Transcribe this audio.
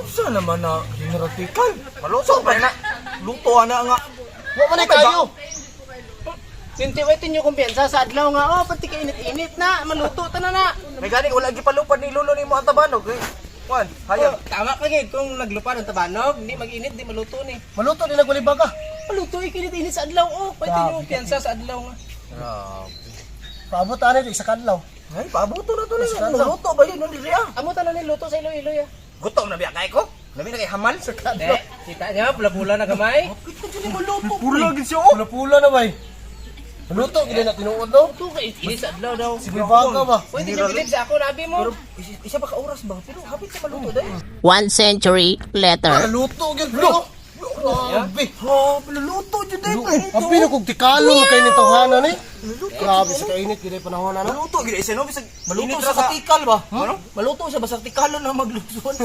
Unsa naman na General Tikal? Maluto pa na. Luto ana nga. Wa man ay kayo. Sinti way tinyo kumpiyansa sa adlaw nga oh, pati ka init-init na, maluto ta na na. May gani wala gipalupad ni lolo nimo ang tabanog eh. Juan, hayag. Oh, tama ka gid kung naglupa ng tabanog, di mag-init, di maluto ni. Maluto din nagwalibaga. Maluto init-init sa adlaw oh, pati tinyo kumpiyansa sa adlaw nga. Grabe. Paabot ani sa kadlaw. Ay, paabuto na to na. Maluto ba yun? Ano siya? Amo tanan ni luto sa Iloilo ya. Gutom na biya kay ko. Labi na kay hamal. Sa De, kita niya pula-pula na gamay. Bakit ko dyan maluto? Pula gid siya oh. Pula-pula na bay. Maluto gid na tinuod no. Luto ka init sa adlaw daw. Si Baga ba? Pwede niyo bilib sa ako nabi mo. Pero isa pa ka oras ba? Pero hapit sa maluto dahil. One century later. Maluto gid bro. Grabe. Ha, maluto jud dahil. Abi na kog tikalo mo kay nitong hana ni. Grabe sa kainit gid ay panahon na no. Maluto gid isa no bisag maluto sa katikal ba? Ano? Maluto siya basta tikalo na magluson.